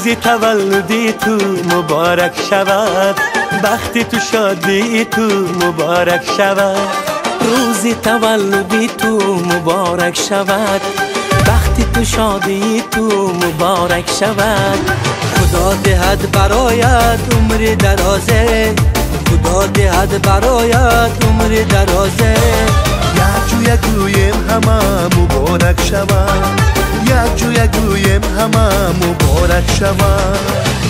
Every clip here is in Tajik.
Рӯзи таваллуди ту муборак шавад, бахти ту шодии ту муборак шавад. Рӯзи таваллуди ту муборак шавад, бахти ту шодии ту муборак шавад. Худо диҳад бароят умри дарозе, Худо диҳад бароят умри дарозе. Якҷоя гӯем ҳама муборак шавад, якҷоя гӯем ҳама муборак шавад.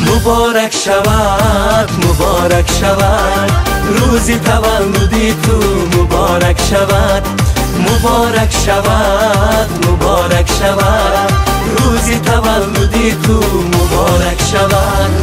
Муборак шавад, муборак шавад, рӯзи таваллуди ту муборак шавад. Муборак шавад, муборак шавад, рӯзи таваллуди ту муборак шавад.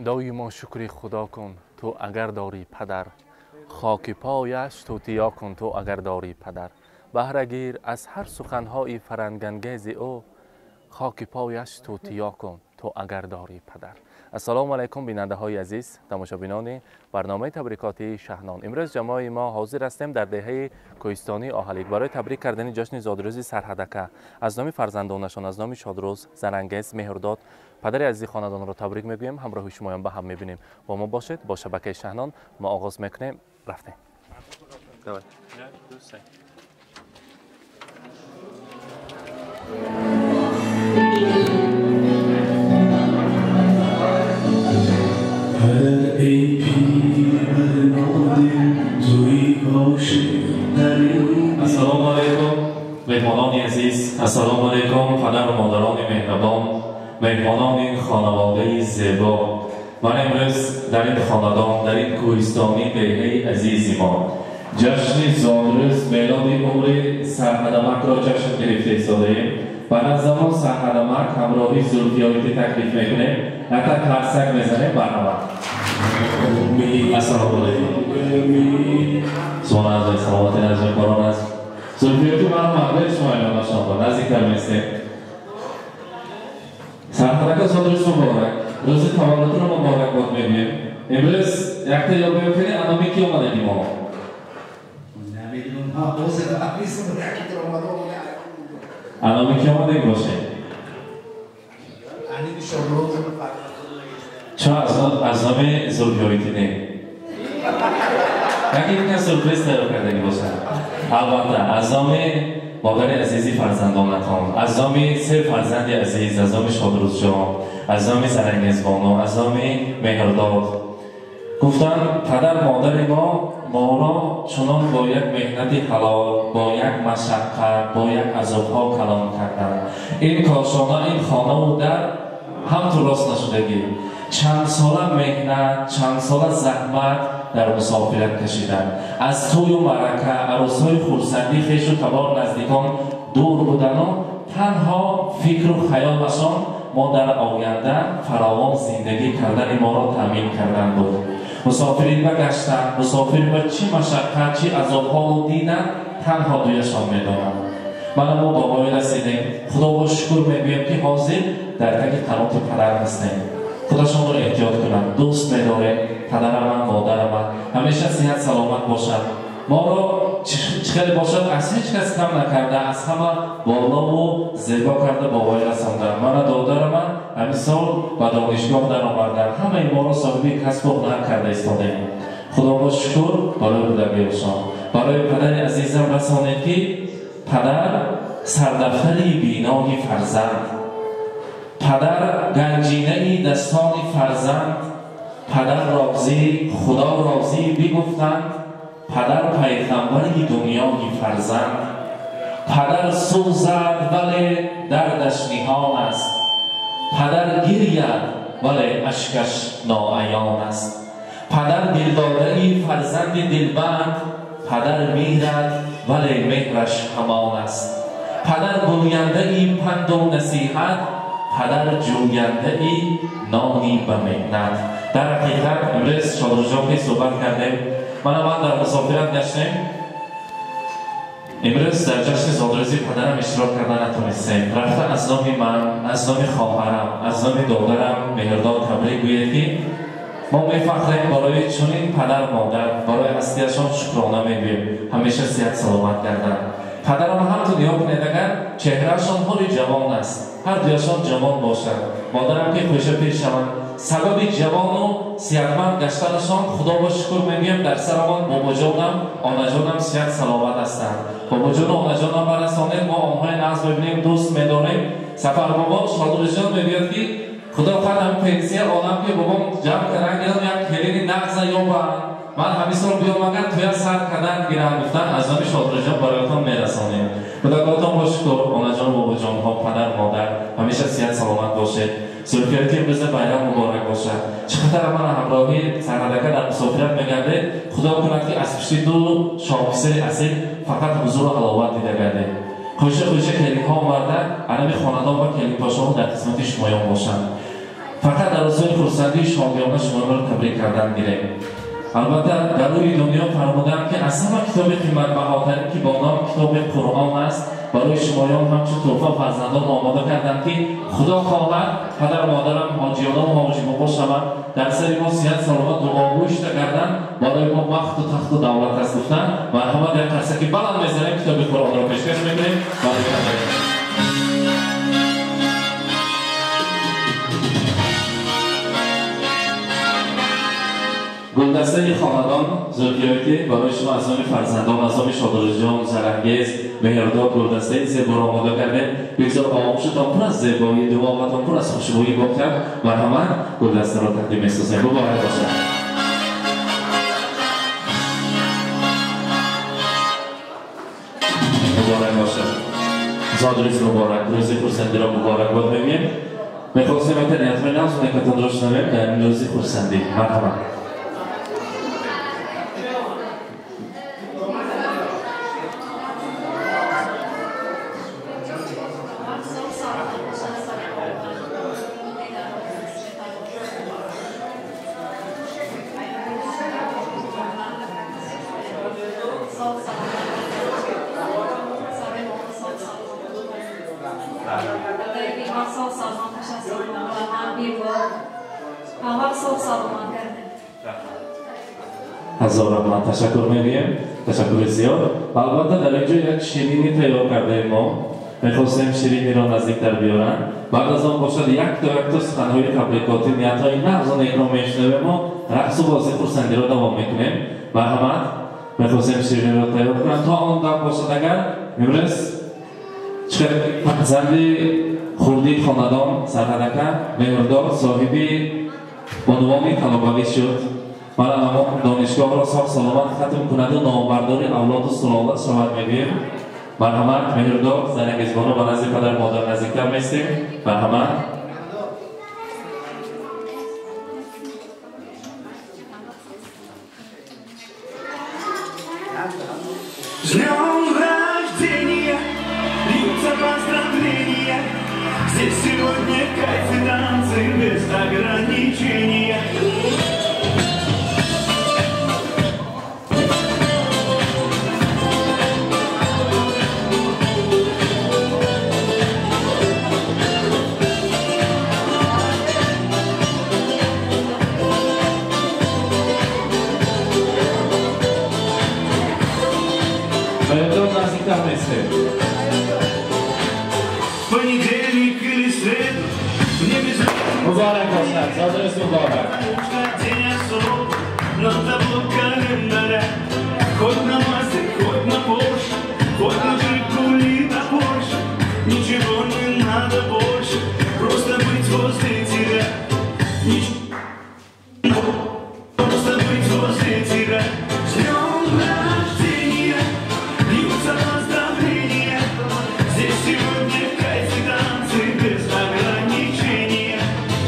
Доимо шукри Худо кун, ту агар дорӣ падар, хоки пояш тутиё кун, ту агар дорӣ падар. Баҳра гир аз ҳар суханҳои фарангангези ӯ, хоки пояш тутиё кун, ту агар дорӣ падар. Ассалому алайкум, бинандаҳои азиз, тамошобинони барномаи табрикотии Шаҳнон. Имрӯз ҷамоаи мо ҳозир ҳастем дар деҳаи кӯҳистонии Оҳалик барои табрик кардани ҷашни зодрӯзи Сарҳадака. Аз номи фарзандонашон, аз номи Шодрӯз, Зарангез, Меҳрдод, падари азизи хонадонро табрик мегӯем. Ҳамроҳи шумоям ба ҳам мебинем. Бо мо бошед, бо шабакаи Шаҳнон мо оғоз мекунем. Рафтем. Давай. 1, 2, 3. Ассалому алайкум, меҳмонони азиз. Ассалому алайкум, падару модарони меҳрабон, меҳмонони хонаводаи зебо. Ман имрӯз дар ин хонадон, дар ин кӯҳистони деҳаи азизи мо ҷашни зодрӯз, мелоди умри Сарҳадамакро ҷашн гирифта истодаем. Баъд аз замон Сарҳадамак ҳамроҳи Зулфиёити таклиф мекунем. Якта карсак мезанем. Марҳамат. Ассалому алайкум. Субҳон аз саломати наздикорон аст. Зулфиёити марҳамат, шумо наздиктар местем. Сарҳадака зодрӯз муборак, рӯзи таваллудро муборакбод мегӯем. Имрӯз якта ёбем кунӣ, аноми ки омадагӣ мо? Аноми ки омадагӣ бошем? Чо аз номи Зулфиёити не? Яке ин сюрприз тайёр кардагӣ бошад. Албатта, аз номи модари азизи фарзандонатон, аз номи се фарзанди азиз, аз номи Шодрӯзҷон, аз номи Зарангезбону, аз номи Меҳрдод. Гуфтанд падар модари мо моро чунон бо як меҳнати ҳалол, бо як машаққат, бо як азобҳо калон карданд. Ин кошона, ин хонаву дар ҳам ту рост нашудагӣ. Чанд сола меҳнат, чанд сола заҳмат дар мусофират кашиданд. Аз тӯю маърака, арӯсҳои хурсандӣ, хешу табор, наздикон дур будану танҳо фикру хаёлашон мо дар оянда фаровон зиндагӣ кардани моро таъмин кардан буд. Мусофирин ба гаштан, мусофир ба чӣ машаққат, чӣ азобҳоро диданд, танҳо дуяшон медонанд. Мана мо ба воя расидем. Худоро шукр мегӯем, ки ҳозир дар таги қаноти падар ҳастем. Худашонро эҳтиёт кунанд. Дӯст медорем падараман, модараман, ҳамеша сиҳат саломат бошад. Моро чӣ хеле бошад аз ҳеҷ кас кам накарда, аз ҳама болову зебо карда ба воя расонданд. Мана додараман ҳамин сол ба донишгоҳ даромаданд. Ҳамаи моро соҳиби касбу ҳунар карда истодем. Худоро шукр барои будагиашон. Барои падари азизам расонед, ки падар сардафтари бинои фарзанд, падар ганҷинаи дастони фарзанд, падар розӣ, Худо розӣ бигуфтанд, падар пайғамбари дунёи фарзанд. Падар сӯзад, вале дардаш ниҳон аст. Падар гиряд, вале ашкаш ноаён аст. Падар дилдодаи фарзанди дилбанд, падар мирад, вале меҳраш ҳамон аст. Падар гӯяндаи панду насиҳат, падар ҷӯяндаи нони ба меҳнат. Дар ҳақиқат имрӯз Шодрӯзҷон ки суҳбат кардем, мана ман дар мусофират гаштем. Имрӯз дар ҷашни зодрӯзи падарам иштирок карда натонистем. Рафта аз номи ман, аз номи хоҳарам, аз номи додарам Меҳрдод табрик гӯед, ки мо мефахрем барои чунин падар модар, барои ҳастиашон шукрона мегӯем. Ҳамеша сиҳат саломат гарданд. Падарам ҳам ту нигоҳ кунед, агар чеҳраашон ҳоли ҷавон аст, ҳар дуяшон ҷавон бошанд. Модарам ки хӯша пир шаванд. Сабаби ҷавону сиҳатманд гаштанашон Худо ба шукр мегӯем, дар сарамон бобоҷонам, онаҷонам сиҳат саломат ҳастанд. Бобоҷону онаҷонам барасонед, мо онҳои нағз мебинем, дӯст медорем. Сафарбобо Шодирҷон мегӯяд, ки Худо хоҳад ҳам пенсия олам, ки бобом ҷамъ кардан гирам, як келини нағза ёбам. Ман ҳамин сол биём, агар туя сар кардан гирам, гуфтан аз номи Шодирҷон бароятон мерасонем. Худогоҳтон бо шукр, онаҷон, бобоҷонҳо, падар, модар, ҳамеша сиҳат саломат бошед. Зулфиёти имрӯза байрам муборак бошад. Чӣ қадар ман ҳамроҳи сарҳадака дар мусофират мегардед, Худо кунад, ки аз пушти ду шоҳписари асил фақат ҳузуру ҳаловат дида гардед. Хӯша хӯша келинҳо омада, анами хонадон ва келинпошоҳо дар қисмати шумоён бошанд. Фақат дар рӯзҳои хурсандии шодиёна шуморо табрик кардан гирем. Албатта дар рӯи дунё фармуданд, ки аз ҳама китоби қиматбаҳотарин, ки бо ном китоби Қуръон аст, барои шумоён ҳамчун тӯҳфа фарзандон омода карданд, ки Худо хоҳад падар модарам ҳоҷиёнам ҳоҷибобо шаванд, дар сари мо сиҳат саломат дуогӯ шуда гарданд, барои мо бахту тахту давлат аст гуфтанд. Марҳамат, як қарсаки баланд мезанем, китоби Қуръонро пешкаш мекунем. Гулдастаи хонадон Зулфиёти барои шумо аз номи фарзандон, аз номи Шодирҷон, Зарангез, Меҳрдод гулдастаи зеборо омода кардем. Бигзор оғӯшатон пур аз зебоӣ, дувоғатон пур аз хушбӯӣ бошад. Марҳамат, гулдастаро тақдим месозем. Муборак бошад. Муборак бошад. Зодрӯз муборак, рӯзи хурсандиро муборак бод мегӯем. Мехостем як ниятҳои нағзу некатонро шунавем дар ин рӯзи хурсандӣ. Марҳамат. Ҳазор раҳмат, ташаккур мегӯем, ташаккури зиёд. Албатта дар ин ҷо як ширинӣ тайёр кардаем мо. Мехостем шириниро наздиктар биёранд. Баъд аз он бошад якто якто суханҳои табрикотӣ, ниятҳои нағзу некро мешунавем мо, рақсу бозӣ хурсандиро давом мекунем. Марҳамат, мехостем шириниро тайёр кунанд. То он дам бошад, агар имрӯз фарзанди хурдии хонадон Сарҳадака Меҳрдод соҳиби унвони талобавӣ шуд. Ман ҳамон донишгоҳро соғ саломат хатм кунаду номбардори авлоду сулола шавад мегӯем. Марҳамат, Меҳрдод, Зарангезбону ба назди падар модар наздиктар местем. Марҳамат. С днем рождения льются поздравления. Здесь сегодня кайф и танцы без ограничения. Понедельник или среду, мне без Муборак бошад, зодрӯз муборак. День особый, на табло календаря. Хоть на Мазде, хоть на Порше, хоть на Жигули, на Порше. Ничего не надо больше, просто быть возле тебя. Просто быть возле тебя. С днем рождения льются поздравления. Здесь сегодня кайф и танцы без ограничения.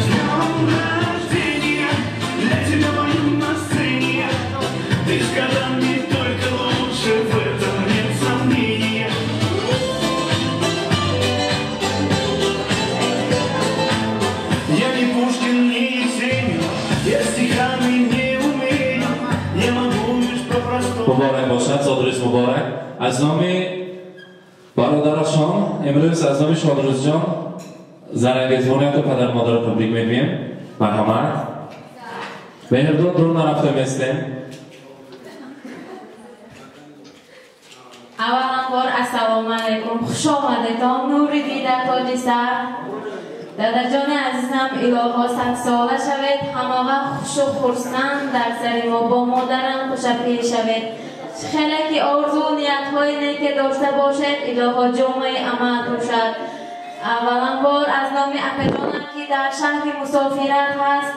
С днем рождения, для тебя мою на сцене. Ты сказал мне только лучше, в этом нет сомнения. Я не Пушкин, не Есенин, я стихами не умею. Я могу лишь по-простому. Муборак бошад, зодрӯз муборак. Аз номи Бародарашон имрӯз аз номи Шодрӯзҷон Зарангезбонияту падар модарро табрик мегӯем. Марҳамат. Меҳрдод, дур нарафта местем. Авваланбор ассалому алайкум. Хуш омадетон, нури дида тоҷи сар. Дадаҷони азизам, илоҳо садсола шавед, ҳамавақт хушу хурсанд дар сари мо бо модарам хушапир шавед. Хеле ки орзу ниятҳои неке дошта бошед, илоҳо ҷомаи амал пӯшад. Авваланбор аз номи акаҷонам, ки дар шаҳри мусофират ҳаст,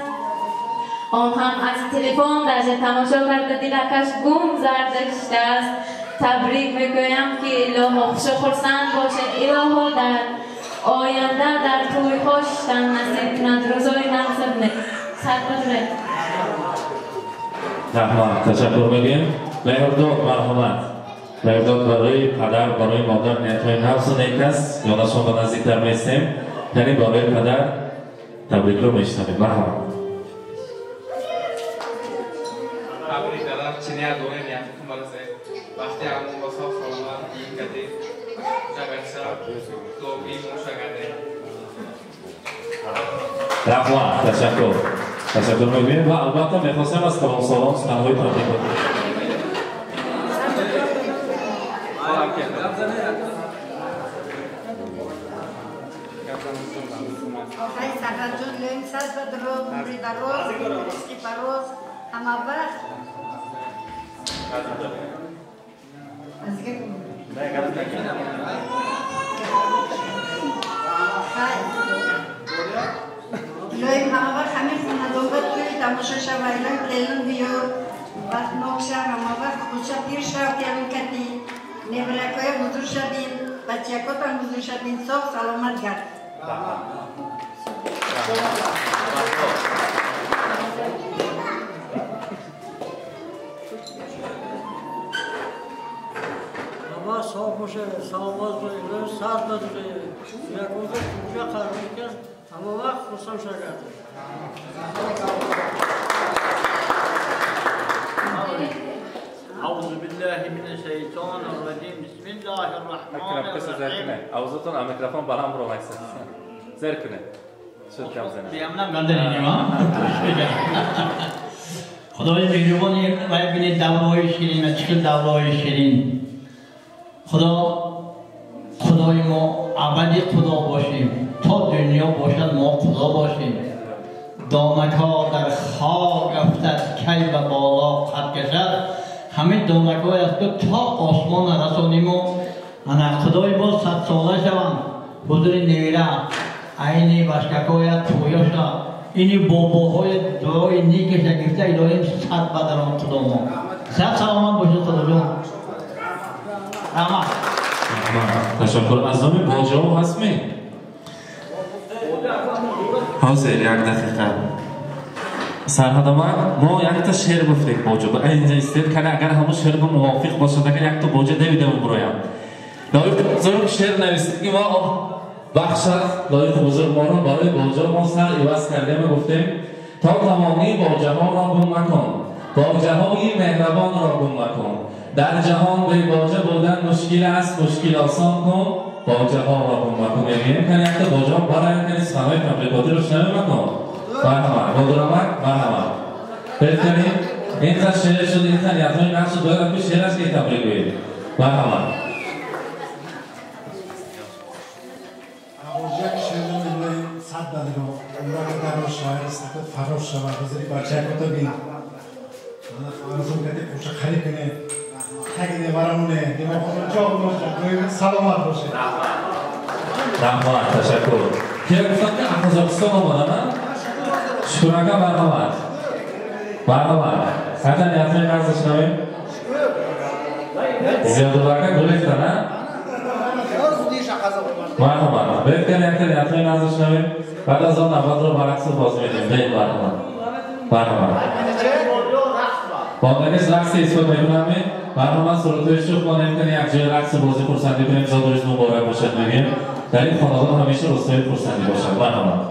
он ҳам аз телефон даже тамошо карда дилакаш гум зарда шудааст, табрик мегӯям, ки илоҳо хушу хурсанд бошед, илоҳо дар оянда дар тӯйҳо шиштан насиб кунад, рӯзои нағзаб садбадре. Раҳмат, ташаккур мегӯем. Меҳрдод, марҳамат. Меҳрдод барои падар, барои модар ниятҳои нағзу нек аст. Ёнашон ба наздиктар местем. Яъне барои падар табрикро мешунавем. Марҳамат. Табрик дадам, чӣ ният дорем, ниятатон барасе. Вақти ҳамон бо соғ саломат ин кадӣ шагача лоби мо шагаде. Раҳмат, ташаккур. Ташаккур мегӯем ва албатта мехостем аз калонсолон суханҳои табрикот. Охай Сарҳадҷон, лем сад бадро, умри дароз, ризқи фароз, ҳама вақт. Лоим ҳама вақт ҳамин хонадонга тӯй тамошо шава, илоим келин биёр, вақтнок шав, ҳама вақт худша пир шав, келин кати, невракоя ҳузур шавин, бачакотам ҳузур шавин, соғ саломат гард. Баба соғ боша, саломат боша, сад бадре, яконда куҷа қарор кард, ҳама вақт хурсанд шагард. أعوذ بالله من الشيطان الرجيم. بسم الله الرحمن الرحيم. Авзотон а микрофон баланд буромайсад. Зер кунед. Шуд гап занед. Биямнам ганданима. Худои меҳрубон, вай бинед давраҳои ширин, чӣ хел давраҳои ширин. Худо, Худои мо абадӣ Худо бошем. То дунё бошад мо Худо бошем. Донакҳо дар хок афтад, кай ба боло қад кашад. Ҳамин донакҳое аст, ки то осмон расониму ана Худои мо садсола шаванд. Ҳузури невира, айни башкакоя тӯёша, ини бобоҳои дуои некаша гирифта, илоҳим сад бадарон Худо мо. Сад саломат бошед, Худоҷон. Раҳмат. Ташаккур. Аз номи боҷаҳо ҳастме? Ҳозир як дақиқа. Сарҳадомад, мо якта шеър гуфтем боҷо. Инҷа истед, кане агар ҳамон шеър бо мувофиқ бошад, агар якта боҷа давидам буроям. Лоиқ бузург шеър навистед, ки мо бахшад лоиқ бузург моро барои боҷа мо сар иваз кардем ва гуфтем то тамомии боҷаҳоро гум макун, боҷаҳои меҳрабонро гум макун. Дар ҷаҳон бебоҷа будан мушкил аст, мушкил осон кун, боҷаҳоро гум макун. Мегӯем кане якта боҷаҳо бароям, кане суханҳои табрикотиро шунавем макун. Марҳамат, бодурамак, марҳамат. Беҳтарин, ин қад шеър шуд, ин қад ниятҳои нақш шуд, бояд ки шеър аст, ки табрик гӯем. Марҳамат. Як шеър мегӯем, сад бадро, умрак дароз шавад, ризқат фароз шавад, ҳузури бачакото бин. Фарзон кати кӯша харид кунед, таги неварамоне, димоғотон ҷо бошад, саломат бошед. Раҳмат, ташаккур. Кия гуфтанд, ки аз Қазоқистон омаданд? Шукр ака, марҳамат. Марҳамат. Ҳатто ниятҳои нағз шунавем. Зиёдулло ака гурехтан, а? Марҳамат. Беҳтар якта ниятҳои нағз шунавем. Баъд аз он навбатро ба рақсу боз медиҳем. Беҳ, марҳамат. Марҳамат. Бонданис рақси исбот мекунам. Марҳамат, сурудҳои шух монем, кани як ҷои рақсу бозӣ хурсандӣ кунем. Зодрӯз муборак бошад мегӯем. Дар ин хонадон ҳамеша рӯзҳои хурсандӣ бошад. Марҳамат.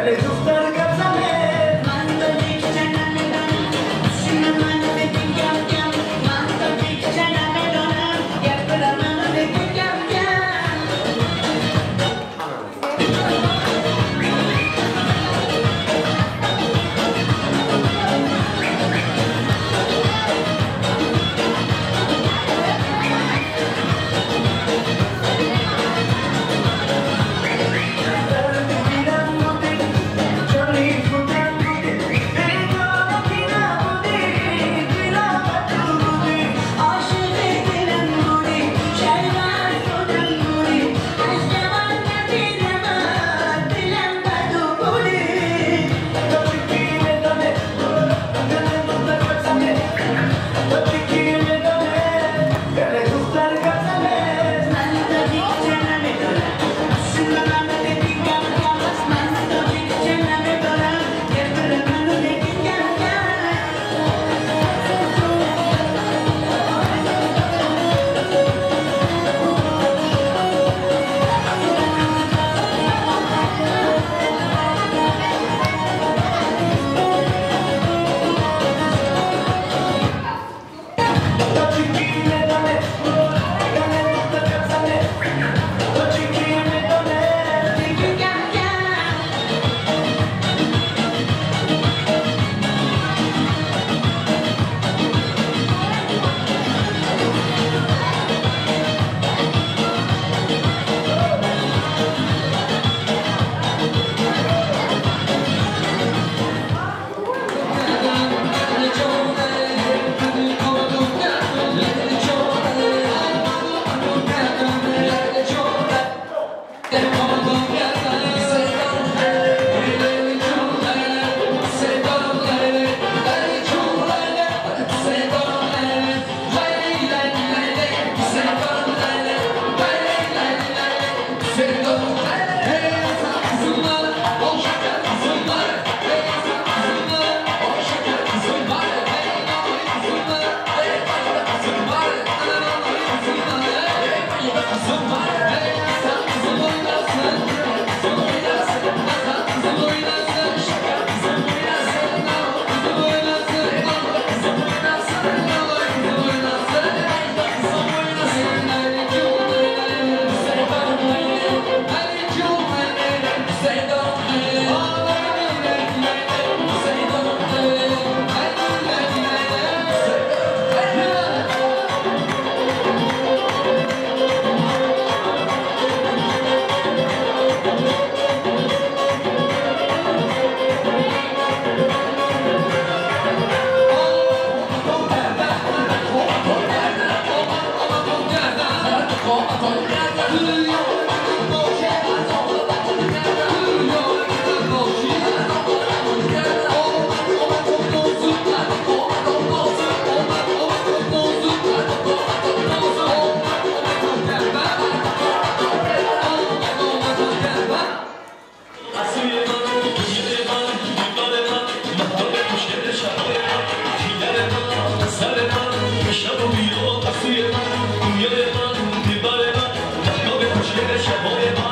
شکایت کردم.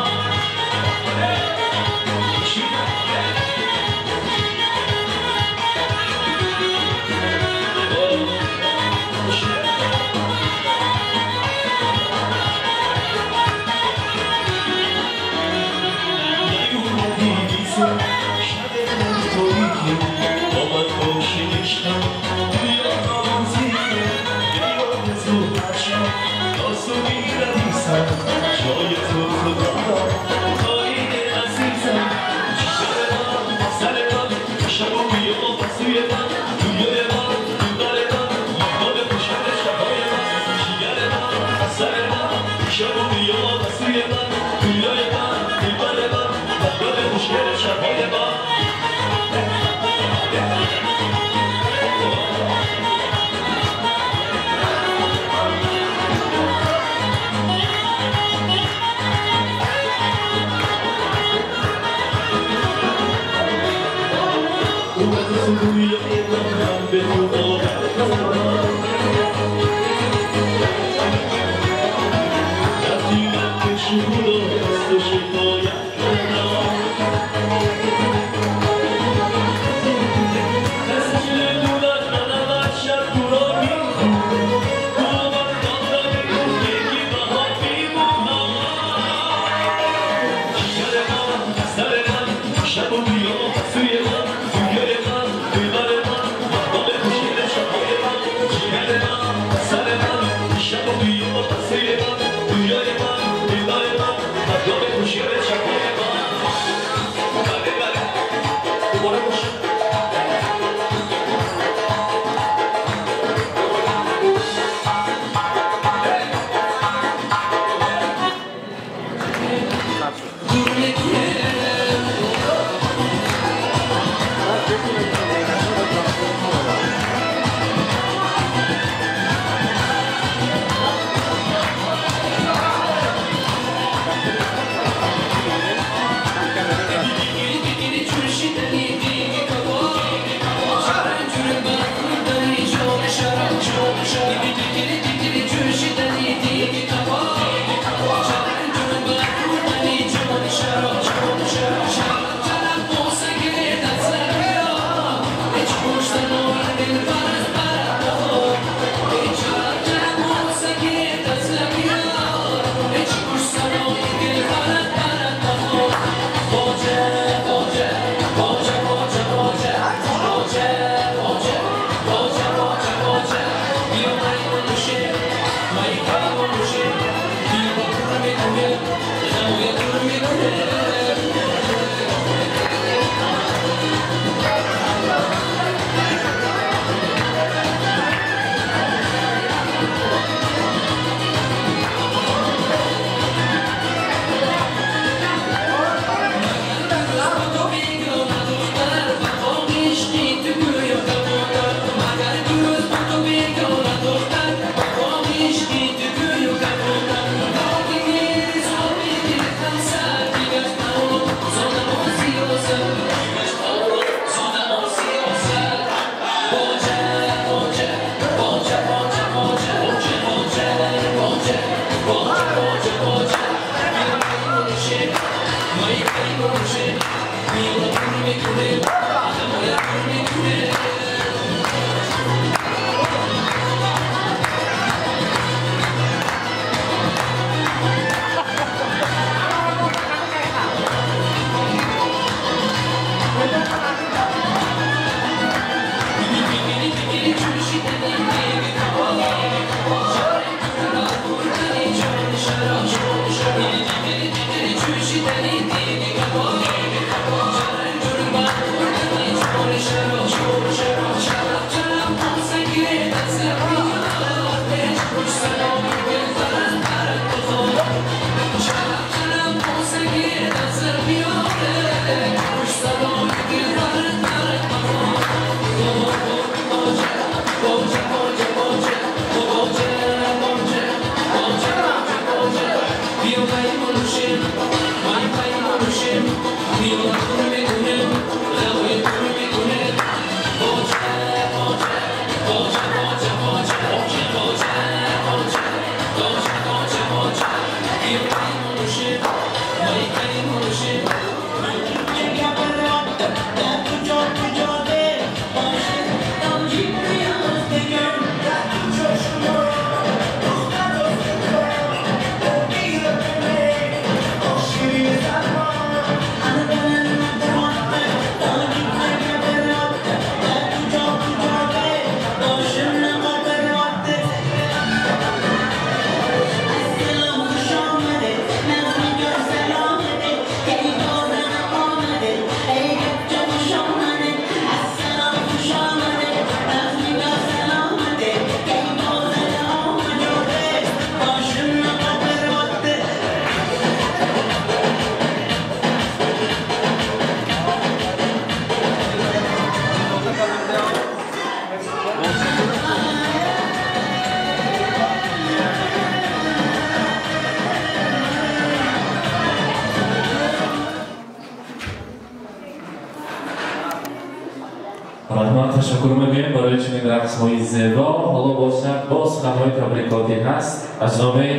Ташаккур мегӯем барои чунин рақсҳои зебо. Ҳоло бошад боз суханҳои табрикотӣ ҳаст аз номи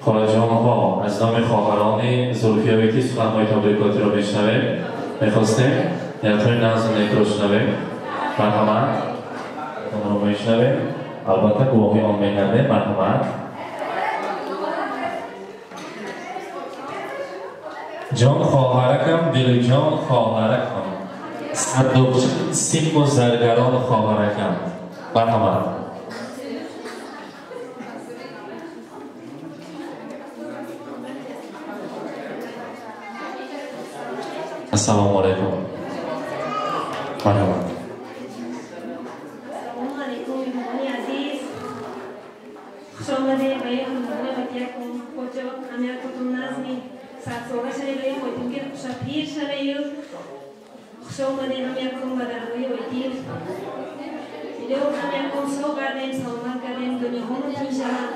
холаҷонҳо, аз номи хоҳарони Зулфияве ки суханҳои табрикотиро мешунавем. Мехостем ниятҳои нағзу некро шунавем. Марҳамат, онро мешунавем. Албатта гувоҳи он мегардем. Марҳамат. Ҷон хоҳаракам, дилҷон хоҳаракам, сандуқчаи симу заргарон хоҳаракам. Марҳамат. Ассалому алайкум. Марҳамат. Ассалому алайкум, меҳмонони азиз. Хуш омадед ба ин хонадони Батиякум. Хоҷа ҳамякутум назми садсола шавед, ойтум ки хуша пир шавед. Хуш омадед ҳамякум ба даргоҳи Ойтир. Илоҳ ҳамякум соғ гардем, саломат гардем, дунёҳомо тинч шавад.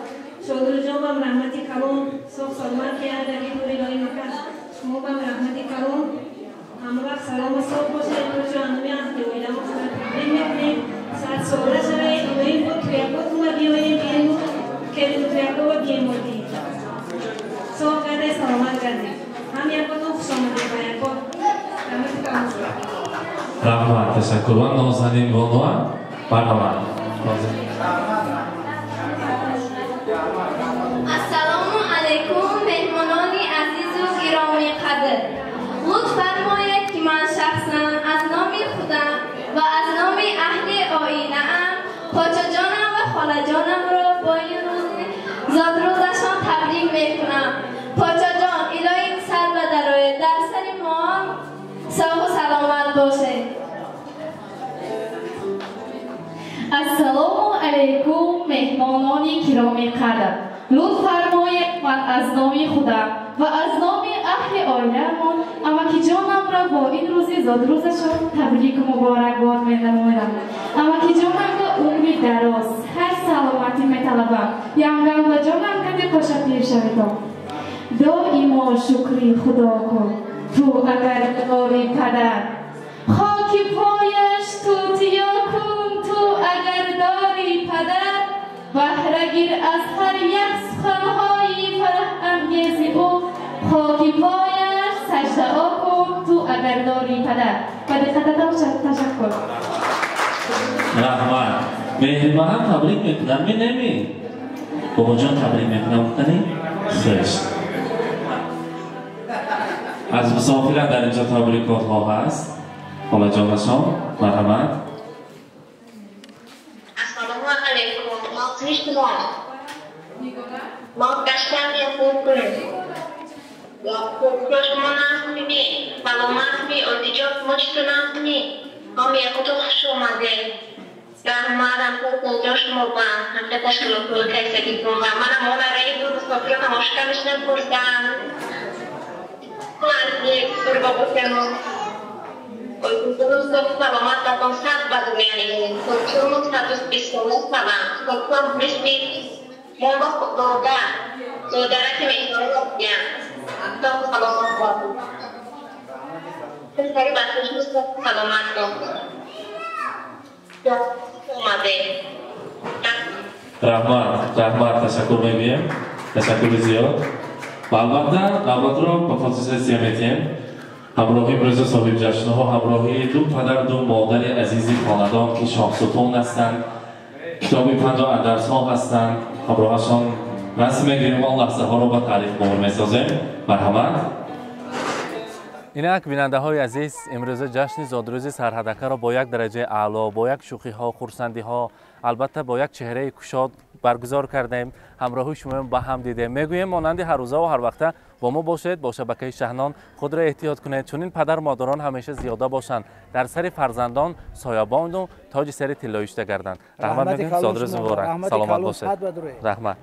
Шодурҷон бам раҳмати калон, соғ саломат гардед, нури илоҳи мака. Шумо бам раҳмати калон. Ҳама вақт салому соғ бошед. Хоҷа ҳануми аҳли оиламо шумо таблиғ мекунем. Садсола шавед, илоҳим бо туякотума биёем, биему келину туякова биемодӣ. Соғ гардед, саломат гардед. Ҳам якотон хуш омадед ба якот. Раҳмат, ташаккур. Ва Нозанин Бонуа, марҳамат. Ассалому алайкум, меҳмонони азизу гиромиқадр. Лутф фармоед ки ман шахсан аз номи худам ва аз номи аҳли оилаам почаҷонам ва холаҷонамро бо ин рӯзи зодрӯзашон табрик мекунам. Почаҷон, илоҳим сар ба дарояд, дар сари мо соғу саломат бошед. Ассалому алайкум, меҳмонони киромиқадр. Лутф фармоед ман аз номи худам ва аз номи аҳли оилаамон амакиҷонамро бо ин рӯзи зодрӯзашон табрику муборакбод менамоям. Амакиҷонамро умри дароз, ҳар саломатӣ металабам. Янгамлаҷонам кади қоша пир шаведон. Доимо шукри Худо кун, ту агар дори падар. Хоки пояш тутиё кун, ту агар дори падар. Баҳра гир аз ҳар як суханҳои фараҳангези ӯ. Хоки пояш саждао кун, ту агар дори падар. Ба диққататон ташаккур. Раҳмат. Меҳрибонам табрик мекунам, менеми? Бобоҷон табрик мекунам, гуфтани? Хеш. Аз мусофиран дар инҷо табрикотҳо ҳаст. Холаҷонашон, марҳамат. Ассалому алайкум. Мо гаштам якум кунем. Шумо нағзми, саломатми, олиҷон шумо чӣ ту нағзми? Ҳам якуто хуш омадед. Раҳматам ҷо шумо ба ҳамда ташкилотҳои кайсагитон ва манам она раи буд мусофиро тамошо мешинам пурсам. Саломат батон сад бадумяни. Чун 120 сола савам. Хокам мисли мо ба дода. Додараки меҳмонро дидам. То саломат бошед. Писари бачааш саломат бошед. Омадед. Раҳмат, раҳмат, ташаккур мегӯем. Ташаккури зиёд. Ва албатта навбатро ба фотосессия метиҳем. Ҳамроҳи имрӯза соҳибҷашнҳо, ҳамроҳи ду падар, ду модари азизи хонадон, ки шоҳсутун ҳастанд, китоби панду андарсҳо ҳастанд, ҳамроҳашон расм мегирем, он лаҳзаҳоро ба таърих муҳр месозем. Марҳамат. Инак, бинандаҳои азиз, имрӯза ҷашни зодрӯзи Сарҳадакаро бо як дараҷаи аъло, бо як шӯхиҳо, хурсандиҳо, албатта бо як чеҳраи кушод баргузор кардем. Ҳамроҳи шумоям ба ҳам дидем. Мегӯем, монанди ҳаррӯзаву ҳарвақта бо мо бошед, бо шабакаи Шаҳнон. Худро эҳтиёт кунед. Чунин падару модарон ҳамеша зиёда бошанд, дар сари фарзандон соябону тоҷи сари тиллоишта гарданд. Раҳмат мегӯем, зодрӯз муборак, саломат бошед, раҳмат.